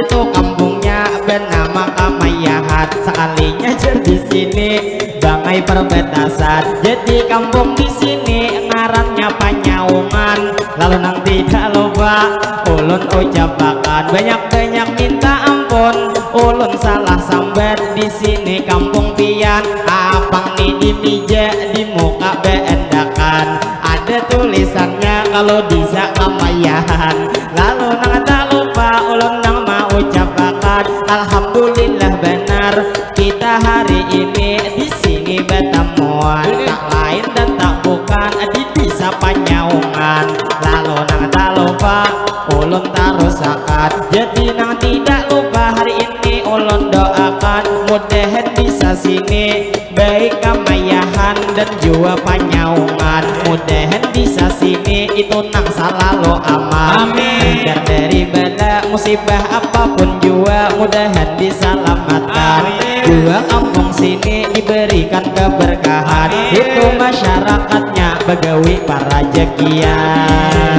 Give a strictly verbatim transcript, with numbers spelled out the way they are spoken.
Itu kampungnya bernama Kamayahan. Sekalinya jar di sini bangai perbatasan. Jadi kampung di sini ngarannya Panyaungan. Lalu nang tidak lupa ulun ucapakan banyak-banyak minta ampun. Ulun salah sambat di sini kampung pian. Apang ni di mija di muka beendakan. Ada tulisannya kalau bisa Kamayahan. Lalu nang tak lupa ulun nang mau ucapakan alhamdulillah benar kita hari ini di sini bertemuan. Tak lain dan tak bukan di desa Panyaungan. Lalu nang tak lupa ulun tarusakan. Jadi nang tidak lupa hari ini ulun doakan mudahan bisa sini baik Kamayahan dan jua Panyaungan. Mudahan bisa sini itu nang salalu aman. Amin. Terhindar dari bala musibah apapun jua mudahan diselamatkan. Amin. Jua kampung sini diberikan keberkahan. Amin. Itu masyarakatnya bagawi para jekian.